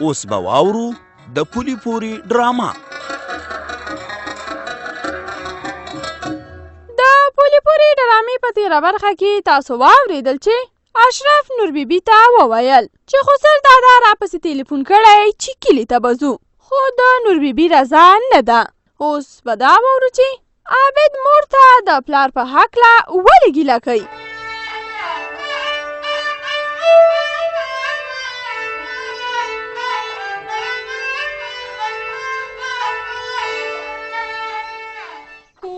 اوس به واورو د پولې پورې ډرامه. د پولې پورې ډرامې په تېره برخه کې تاسو واورېدل چې اشرف نور بي بي ته وویل چې خسر دادا راپسې تلیفون کړی چې کلي ته به ځو، خو د نور بي بي رضا نه ده. اوس به دا واورو چې عابد مور ته د پلار په هکله ولې ګیله کوي.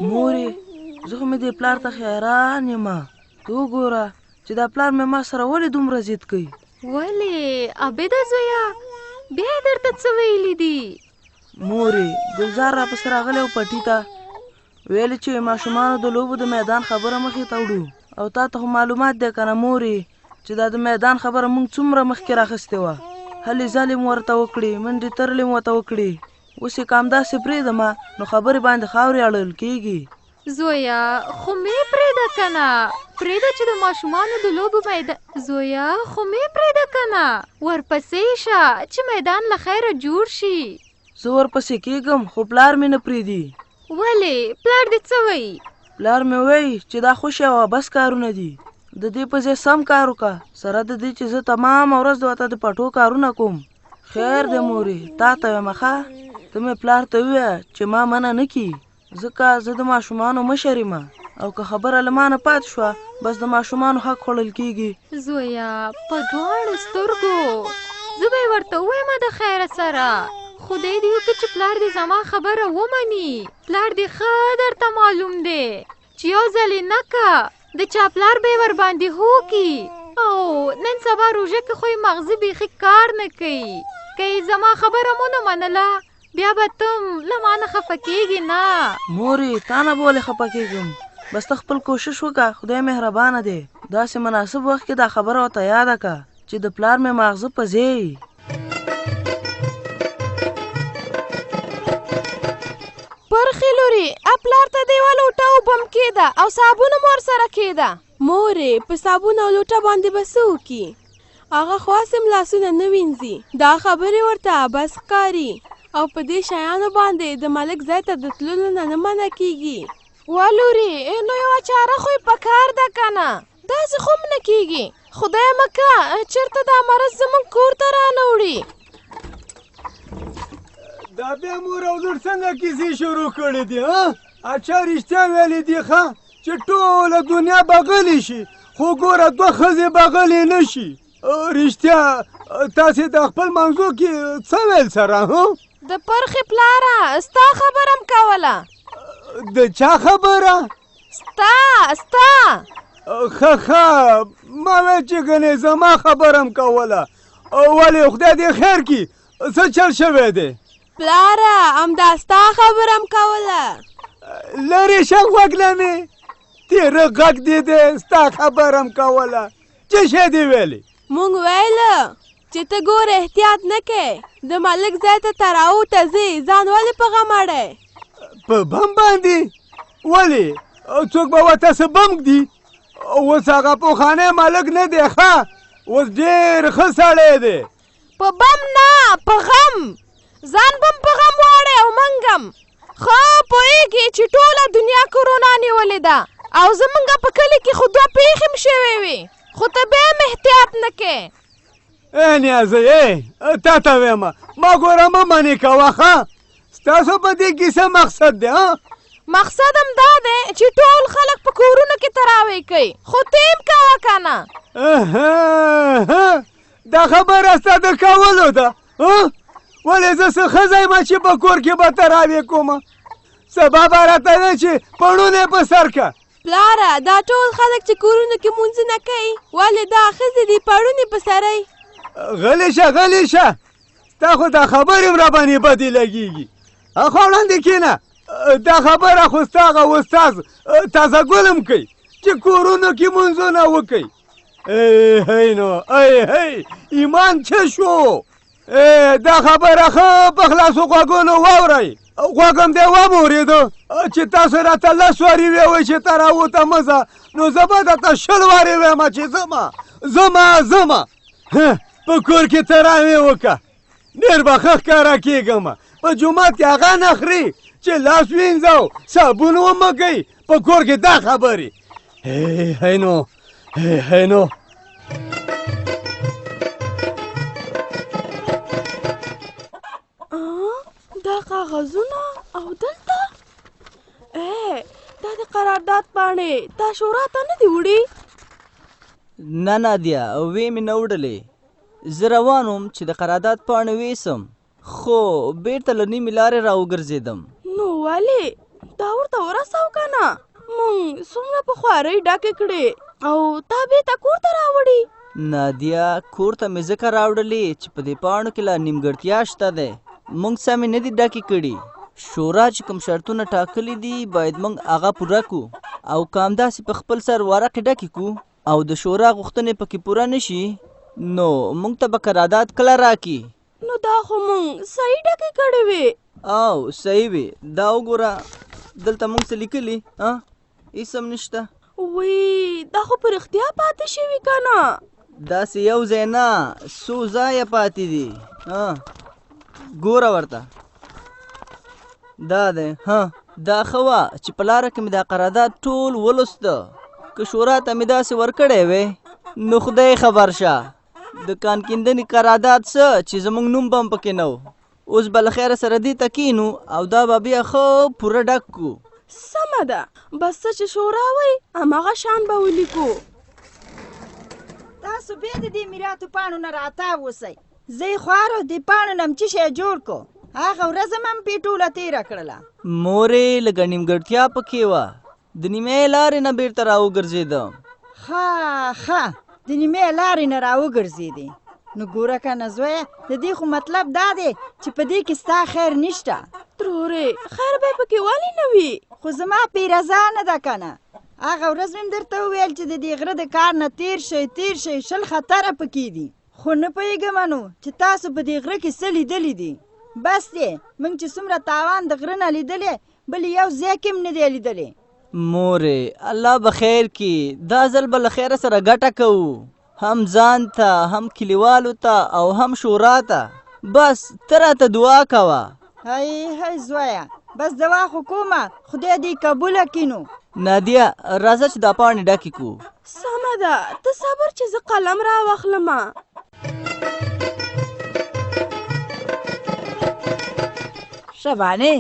مورې، زه خو مې دې پلار ته حیران یم. ته وګوره چې دا پلار مې ما سره ولې دومره ضد کوي. ولې عابده زویه، بیا یې درته څه ویلي دي؟ مورې، ګلزار راپسې راغلی و پټي ته، ویل چې ماشومانو د لوبو د میدان خبره مخې ته وړو، او تا ته خو معلومات دی که نه مورې چې دا د میدان خبره موږ څومره مخکې راخیستې وه، هلې ځلې مو ورته وکړې، منډې ترلې مو ورته وکړې، اوس یې که همداسې پرېږدم نو خبرې باندې خاورې اړول کېږي. زویه خو مې پرېږده که نه، پرېږده چې د ماشومانو د لوبو میدان. زویه خو مې پرېږده که نه، ورپسې شه چې میدان له خیره جوړ شي. زه ورپسې کېږم خو پلار مې نه پرېږدي. ولې، پلار دې څه وایي؟ پلار مې وایي چې دا خوشې او عبث کارونه دي، د دې په ځای سم کار وکړه، سره د دې چې زه تمامه ورځ ورته د پټو کارونه کوم. خیر دی مورې، تا ته وایم ښه، ته مې پلار ته ووایه چې ما منع نه کړي، ځکه زه د ماشومانو مشر یم او که خبره له ما نه پاتې شوه بس د ماشومانو حق خوړل کېږي. زویه په دواړو سترګو زه به یې ورته ووایم د خیره سره، خدای دې وکړي چې پلار دې زما خبره ومني. پلار دې ښه درته معلوم دی چې یو ځل یې نه که د چا پلار به یې ورباندې هو کي، او نن سبا روژه کې خو یې مغزه بیخي کار نه کوي. که یې زما خبره مو نه منله بیا به ته هم له ما نه خفه کېږې نه. مورې، تا نه به ولې خفه کېږم، بس ته خپل کوشش وکړه، خدای مهربانه دی. داسې مناسب وخت کې دا خبره ورته یاده کړه چې د پلار مې ماغزه په ځای. پرخې لورې، پلار ته دې یوه لوټه اوبه هم کېده او صابون هم ورسره کېده. مورې، په صابون او لوټه باندې به څه وکړي؟ هغه خو هسې هم لاسونه نه وینځي. دا خبرې ورته عبث ښکاري او په دې شیانو باندې د ملک ځای ته د تللو نه نه منع کېږي. وه لورې، نو یوه چاره خو یې په کار ده که نه، داسې خو هم نه کېږي. خدای مه که چېرته دا مرض زموږ کور ته رانه وړي. دا بیا مور او لور څنګه کیسې شروع کړې دي؟ ها اچھا، رښتیا ویلي دي ښه چې ټوله دنیا به غلې شي، خو ګوره دوه ښځې به غلې نه شي. رښتیا تاسې د خپل منځو کې څه ویل سره؟ ها د پرخې پلاره، ستا خبره هم کوله. د چا خبره؟ ستا ستا. ښه ښه، ما ویل چې ګنې زما خبره هم کوله. ولې خدای دې خیر کړي، څه چل شوی دی؟ پلاره، همدا ستا خبره هم کوله. لرې شه غوږ نه مې تېره غږ دې دی، ستا خبره هم کوله. څه شی دې ویلې؟ مونږ ویل چې ته ګوره احتیاط نه کوې، د ملک ځای ته تراو ته ځې، ځان ولې په غم اړی؟ په بم باندې؟ ولې څوک به ورته څه بم ږدي؟ اوس هغه پخوانی ملک نه دی، ښه اوس ډېر ښه سړی دی. په بم نه، په غم. ځان بم په غم واړی او موږ هم ښه پوهېږي چې ټوله دنیا کرونا نیولې ده او زمونږ په کلي کې خو دوه پېښې هم شوې وې، خو ته بیا هم احتیاط نه کوې. ای نیازی، ای تا ته وایم، ما ګوره مه منې کوه ښه. ستاسو په دې کیسه مقصد دی؟ ها مقصد هم دا دی چې ټول خلک په کورونو کې تراویح کوي، خو ته هم کوه که نه. دا خبره ستا د کولو ده؟ ولې زه څه ښځه یم چې په کور کې به تراویح کوم؟ سبا به راته وایې چې پړونه یې په سر که. پلاره، دا ټول خلک چې کورونو کې مونځونه کوي، ولې دا ښځې دي پړونې په سری؟ غلې شه غلې شه، ستا خو دا خبرې هم راباندې بدې لګېږي. اخوا وړاندې کښېنه. دا خبره خو ستا هغه استاد تازه ګل هم کوي چې کورونو کې مونځونه وکوي. ای هی نو، ای هی، ایمان څه شو؟ دا خبره ښه په خلاصو غوږونو واورئ. غوږم دی ومورېده چې تاسو راته لس وارې ویوئ چې ته راوته مه ځه، نو زه به درته 20 وارې وایم چې ځمه ځمه ځمه. په کور کې تراویح وکړه. ډېر به ښه ښکاره کېږم. په جومات کې هغه نه خوري چې لاس وینځه او صابون ومږئ، په کور کې دا خبرې. هی هی نو، هی هی نو. دا کاغذونه او دلته ای دا د قرارداد پاڼې تا شورا ته نه دي وړي؟ نه نادیه، وې مې نه وړلې. زه روان وم چې د قرارداد پاڼې ویسم، خو بیرته له نیمې لارې راوګرځېدم. نو ولې دا ورته ورسو که نه؟ مونږ څومره په خوارۍ ډکې کړې او تا بیرته کور ته راوړي. نادیه، کور ته مې ځکه راوړلې چې په دې پاڼو کې لا نیمګړتیا شته دی، مونږ سمې نه دي ډکې کړي. شورا چې کوم شرطونه ټاکلي دي باید مونږ هغه پوره کړو، او که همداسې په خپل سر ورقې ډکې کړو او د شورا غوښتنې پکې پوره نه شي، نو مونږ ته به قرارداد کله راکړي؟ نو دا خو مونږ صحیح ډکې کړې وې. او صحیح وې. دا وګوره، دلته مونږ څه لیکلي؟ هېڅ هم نشته. وی، دا خو په رښتیا پاتې شوي که نه؟ داسې یو ځای نه، څو ځایه پاتې دي. ګوره ورته، دا دی. دا ښه وه چې په لاره کې مې دا قرارداد ټول ولوسته. که شورا ته مې داسې ورکړی وی نو خدای خبر شه د کان کیندنې قرارداد څه چې زموږ نوم به هم پکې نه و. اوس به له خیره سره دې ته کښېنو او دا به بیا ښه پوره ډک کړو. سمه ده، بس څه چې شورا وایي هماغه شان به ولیکو. تاسو بیا د دې میراتو پاڼو نه راتاو اوسئ. زه یې خوار او دې پاڼو نه م چی شی جوړ کړو. هغه ورځ هم هم پې ټوله تېره کړله. مورې لږه نیمګړتیا پکې وه، د نیمې لارې نه بیرته راوګرځېدم. ښه ښه، د نیمې لارې نه راوګرځېدې. نو ګوره که نه زویه، د دې خو مطلب دا دی چې په دې کې ستا خیر نشته. ترورې، خیر به پکې ولې نه وي؟ خو زما پې رضا نه ده که نه. هغه ورځ مې هم درته وویل چې د دې غره د کار نه تېر شئ، تېر شئ، 20 خطره پکې دي. خو نه پوهېږم نو چې تاسو په دې غره کې څه لیدلي دي. بس دی، موږ چې څومره تاوان د غره نه لیدلی، بل یو ځای کې هم نه دی لیدلی. مورې، الله به خیر کړي، دا ځل به له خیره سره ګټه کوو، هم ځان ته، هم کلیوالو ته او هم شورا ته. بس ته راته دعا کوه. هی هی زویه، بس دعا خو کومه، خدای دې قبوله کړي نو. نادیه، راځه چې دا پاڼې ډکې کړو. سمه ده، ته صبر چې زه قلم راواخلم. شبانې،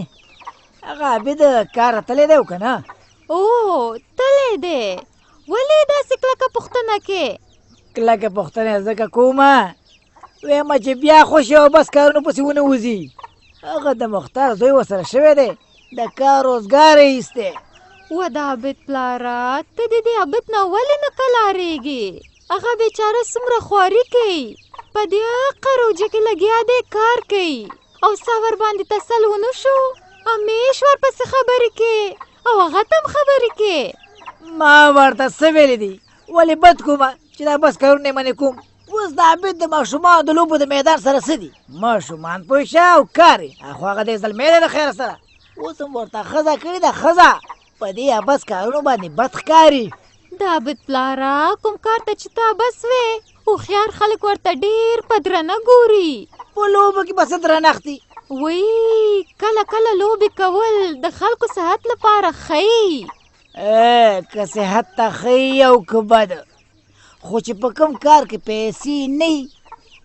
هغه عابد کاره تللی دی او که نه؟ او تللی دی. ولې داسې کلکه پوښتنه کې؟ کلکه پوښتنه ځکه کومه وایم چې بیا خوشې او بس کارونو پسې ونه وځي. هغه د مختار زوی ورسره شوی دی، د کار روزګار یې ایستی. و د عابد پلاره، ته د دې عابد نه ولې نه کلارېږې؟ هغه بیچاره څومره خواري کوي، په دې حقه روجه کې لګیا دی کار کوي، او ستا ورباندې تسل ونه شو، همیش ورپسې خبرې کوې او هغه ته هم خبرې کوې. ما ورته څه ویلي دي، ولې بد کومه چې دا بس کارونه یې منې کوم. اوس د عابد د ماشومانو د لوبو د میدان سره څه دي؟ ماشومان پوه شه او کار یې. خو هغه دی زلمی دی د خیره سره، اوس هم ورته ښځه کړې ده. ښځه په دې عبث کارونو باندې بد ښکاري. د عابد پلاره، کوم کار ته چې ته عبث وې، هوښیار خلک ورته ډېر په درنه ګوري. په لوبو کې به څه درنښت دي؟ وی، کله کله لوبې کول د خلکو صحت لپاره ښه وي. که صحت ته ښه وي او که بد، خو چې په کوم کار کې پیسې نه وي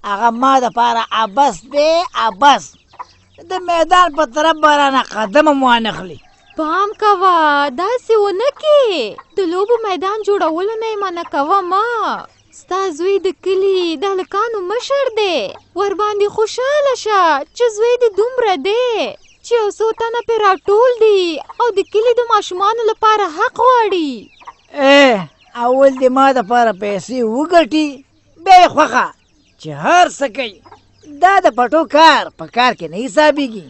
هغه ما دپاره عبث دی، عبث. د میدان په طرف به رانه قدم هم وانخلي. پام کوه داسې ونه کې، د لوبو میدان جوړولو نه یې منع کوه ما. ستا زوی د کلي د هلکانو مشر دی، ورباندې خوشحاله شه چې زوی دې دومره دی چې یو څو تنه پرې راټول دي او د کلي د ماشومانو لپاره حق غواړي. اول دې ما دپاره پیسې وګټي، بیا یې خوښه چې هر څه کوي. دا د پټو کار په کار کې نه حسابېږي.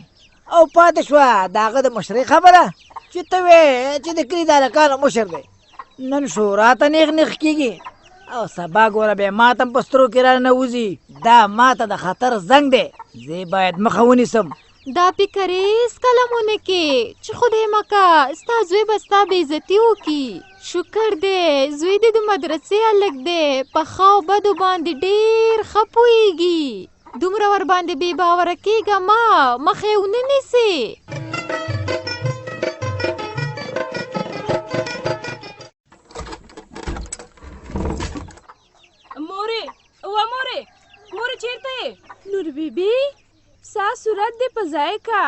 او پاتې شوه د هغه د مشرۍ خبره چې ته وې چې د کلي د هلکانو مشر دی، نن شورا ته نیغ نیغ کېږي او سبا ګوره بیا ماته هم په سترو کې راننوځي. دا ماته د خطر زنګ دی، زه یې باید مخه ونیسم. دا فکر هېڅکله مو نه کې چې خدای مه که ستا زوی به ستا بېعزتي وکړي. شکر دی زوی دې د مدرسې هلک دی، په ښه او بدو باندې ډېر ښه پوهېږي. دومره ورباندې بې باوره کېږه مه، مخه یې ونه نیسې. مورې وه مورې، مورې چېرته یې؟ نور بي بي سا صورت دې په ځای که،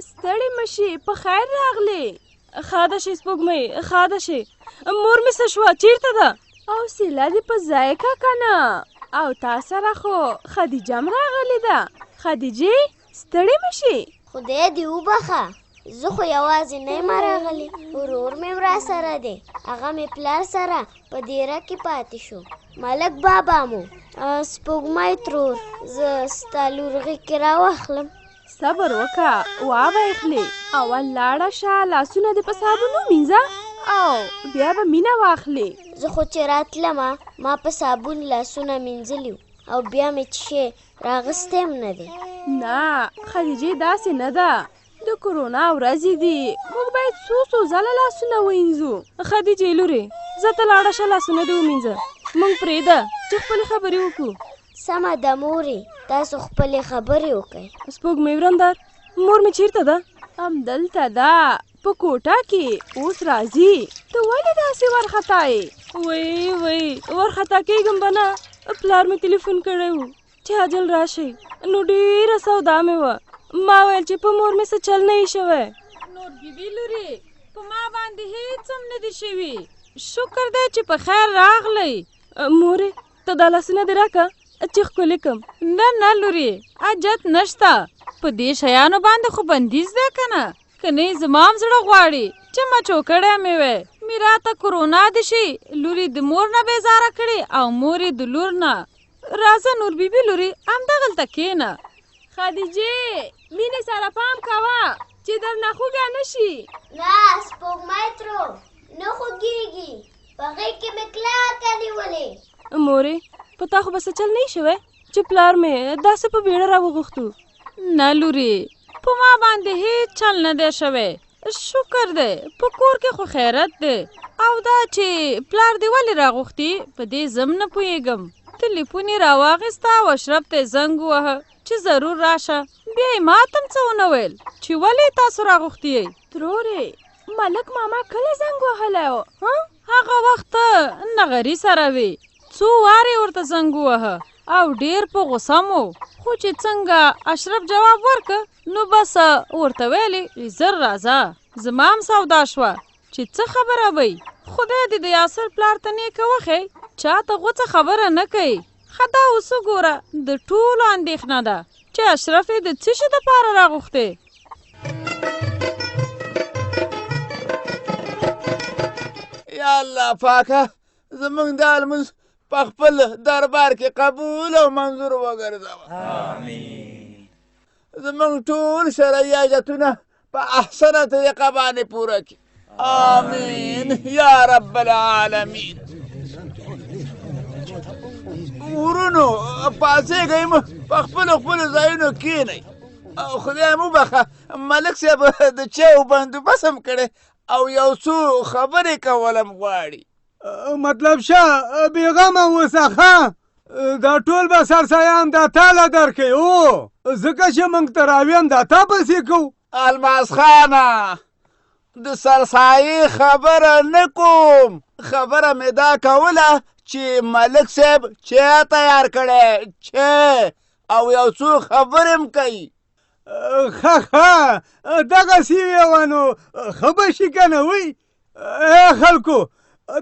ستړې مه شې، په خیر راغلې. ښاده شې سپوږمۍ، ښاده شې. مور مې څه شوه، چېرته ده؟ حوصله دې په ځای که کنه. او تا سره خو خدیجه هم راغلې ده. خدیجې ستړې مه شې. خدای دې وبخښه، زه خو یوازې نه یم راغلې، ورور مې هم راسره دی. هغه مې پلار سره په دیره کې پاتې شو. ملک بابا مو سپوږمۍ ترور، زه ستا لور غېږ کې راواخلم. صبر وکه، وا به یې خلې. اول لاړه شه لاسونه دې په صابون ومینځه او بیا به مینه واخلې. زه خو چې راتلمه ما په صابون لاسونه مینځلي وو او بیا مې چې شی راغستی هم نه دی. نه خدیجې داسې نه ده، د کرونا ورځې دي، موږ باید څو څو ځله لاسونه وینځو. خدیجې لورې ځه ته لاړه شه لاسونه دې ومینځه، موږ پرېږده چې خپلې خبرې وکړو. سمه ده مورې، تاسو خپلې خبرې وکړئ. سپوږمۍ ورندار، مور مې چېرته ده؟ همدلته ده، په کوټه کې، اوس راځي. ته ولې داسې وارخطا یې؟ وی وی، وارخطا کېږم به نه، پلار مې تلیفون کړی و چې عاجل راشئ، نو ډېره سودا مې وه، ما ویل چې په مور مې څه چل نه یي شوی. نور بي بي لورې، په ما باندې هېڅ هم نه دي شوي، شکر دی چې په خیر راغلی. مورې ته دا لاسونه دې راکه چې ښکلې کم. نه نه لورې، حاجت نشته، په دې شیانو باندې خو بندیز دی که نه، که نه زما هم زړه غواړي چې مچو کړی مې وی. میراته کرونا دې شي، لور یې د مور نه بېزاره کړې او مور یې د لور نه. راځه نور بي بي لورې، همدغلته کښېنه. خدیجې مینې سره پام کوه چې درنه خوږه نه شي. نه سپوږمۍ ترور نه خوږېږي، په غېږ کې مې کلکه نیولې. مورې په تا خو به څه چل نه شوی چې پلار مې داسې په بیړه راوغوښتو؟ نه لورې، په ما باندې هېڅ چل نه دی شوی، شکر دی په کور کې خو خیرت دی. او دا چې پلار دې ولې راغوښتي په دې زه هم نه پوهېږم. تلیفون یې راواخیسته او اشرف ته یې زنګ ووهه چې ضرور راشه. بیا یې ماته هم څه ونه ویل چې ولې تاسو راغوښتي یئ. ترورې ملک ماما کله زنګ وهلی و؟ ها؟ هغه وخت نغري سره وې، څو وارې یې ورته زنګ ووهه او ډېر په غوسه مو، خو چې څنګه اشرف جواب ورکه نو بس ورته ویل یې زر راځه، زما هم سودا شوه چې څه خبره وي. خدای دې د یاسر پلار ته نیکه وښیي، چاته غوڅه خبره نه کوي. ښه دا اوس وګوره، د ټولو اندېښنه ده چې اشرف یې د څه شي دپاره راغوښتی. یا الله پاکه، زمونږ دا لمونځ په خپل دربار کې قبول او منظور وګرځوه. آمین. زمونږ ټول شرعي حاجتونه په احسنه طریقه باندې پوره کړي. آمین یا رب العالمین. ورونو پاڅېږئ، په خپلو خپلو ځایونو کښېنئ. خدای مو بخښه، ملک صاحب د چایو بندوبست هم کړی او یو څو خبرې کول هم غواړي. مطلب شه، بېغمه اوسه ښه، دا ټول به سرسایان دا تا له درکوي، او ځکه چې موږ تراویح هم دا تا پسې کوو. الماس خانه، د سرسایې خبره نه کوم، خبره مې دا کوله چې ملک صاحب چای تیار کړی، چای، او یو څو خبرې هم کوي. ښه ښه، دغسې ویې نو ښه به شي که نه؟ وی ای خلکو،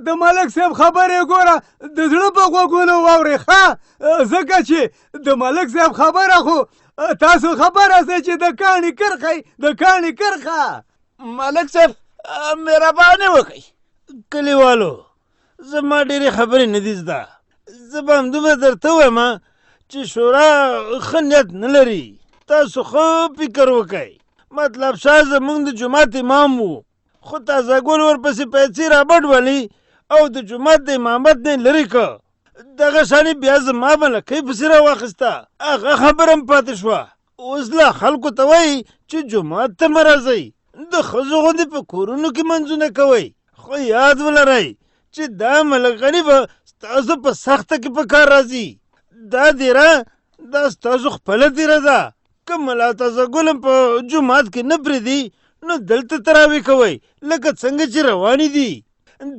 د ملک صاحب خبرې ګوره د زړه په غوږونو واورئ ښه، ځکه چې د ملک صاحب خبره خو تاسو خبره سئ چې د کاڼي کرښه، د کاڼي کرښه. ملک صاحب مهرباني وکړئ. کلیوالو، زما ډېرې خبرې نه دي زده، زه به همدومره درته ووایم چې شورا ښه نیت نه لري. تاسو ښه فکر وکړئ. مطلب شاه زمونږ د جومات امام و، خو تازه ګل ورپسې پیسې رابډ ولي او د جومات د امامت نه یې لرې کړ. دغه شان یې بیا زما ملکۍ پسې راواخیسته، هغه خبره هم پاتې شوه. اوس لا خلکو ته وایي چې جومات ته مه راځئ، د ښځو غوندې په کورونو کې منځونه کوئ. خو یاد ولرئ چې دا ملک غني به ستاسو په سخته کې په کار راځي. دا دیره دا ستاسو خپله دیره ده. که ملا تازه ګل هم په جومات کې نه پرېږدي نو دلته تراویح کوئ لکه څنګه چې روانې دي.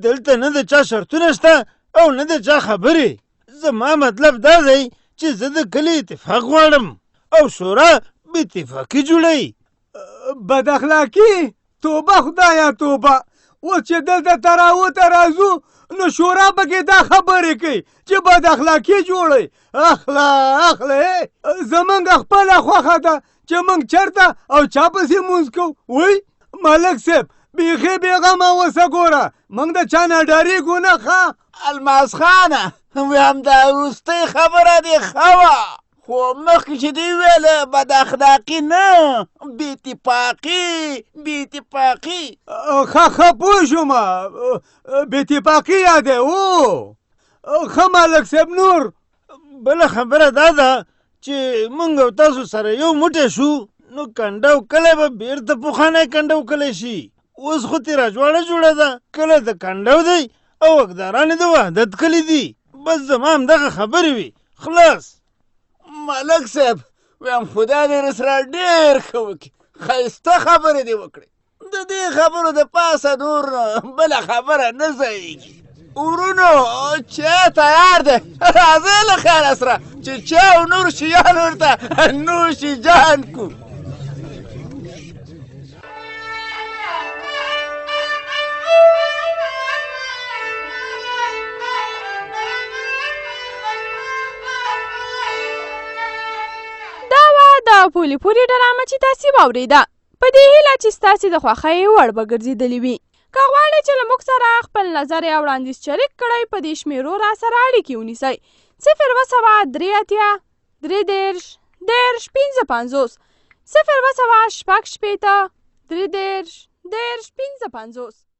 دلته نه د چا شرطونه شته او نه د چا خبرې. زما مطلب دا دی چې زه د کلي اتفاق غواړم او شورا بې اتفاقي جوړوي. بد اخلاقي؟ توبه خدایه توبه! اوس چې دلته تراوو ته راځو نو شورا پکې دا خبرې کوي چې بد اخلاقي جوړوي. اخله اخله، زمونږ خپله خوښه ده چې موږ چېرته او چا پسې لمونځ کوو. وایي ملک صاحب بیخي بېغمه اوسه، ګوره موږ د چا نه ډارېږو نه. ښه الماس خانه، همدا وروستۍ خبره دې ښه وه، خو مخکې چې دې وویل بد اخلاقي نه، بې اتفاقي، بې اتفاقي. ښه ښه پوه شوم، بې اتفاقي یاده. او ښه ملک صاحب نور بله خبره دا ده چې مونږ او تاسو سره یو موټی شو نو کنډو کلی به بیرته پخوانی کنډو کلی شي. اوس خو ترې راجواړه جوړه ده، کله د کنډو دی او واکداران یې د وحدت کلي دي. بس زما همدغه خبرې وي، خلاص. ملک صاحب ویم خدای دې راسره ډېر ښه وکړي، ښایسته خبرې دې وکړې. د دې خبرو د پاسه نور بله خبره نه ځایېږي. ورونو چای تیار دی، راځئ له خیره سره چې چای او نور شیان ورته نوش جان کړو. دا وه د پولي پورې ډرامه چې تاسې واورېده. په دې هیله چې ستاسې د خوښۍ وړ به ګرځېدلې وي. که غواړئ چې له موږ سره خپل نظر یا وړاندیز شریک کړئ، په دې شمېرو راسره اړیکې ونیسئ: 0 783 33 30 55، 0 7 66 33 30 55.